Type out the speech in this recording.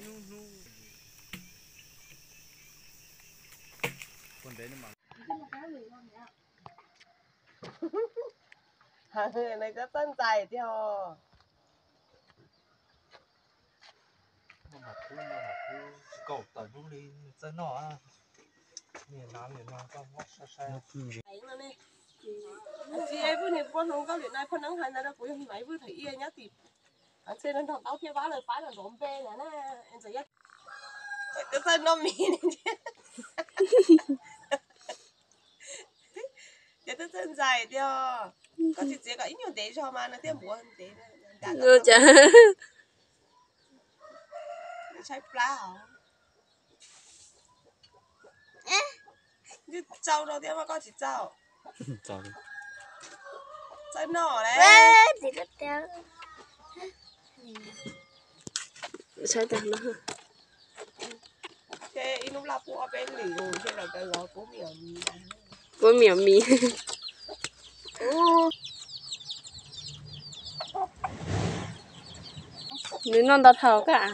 Nws txawj ntxais tiag. Txiv Vwj niag poj hnub nkauj lwm no, poj neeb hais ntawd rau kuv yog Maiv Vwj thaum ub nyob tim, ntshe nrog Taub thiab Vab lawv pab nrov npe na, ntxawm txawj noj mis. Ces twb txawj ntxais tiag. Koj tsis txiav kom ib nyuag ntev zog mas nws thiaj npuav ntev. Tshaib plab os. Tsau rau thiab mas koj tsis tsau. Txawj noj lawm. Ces ib lub laj pub ob peb lwm, ces lawv lov puab miam mis. Nws noj ntau dhau koj.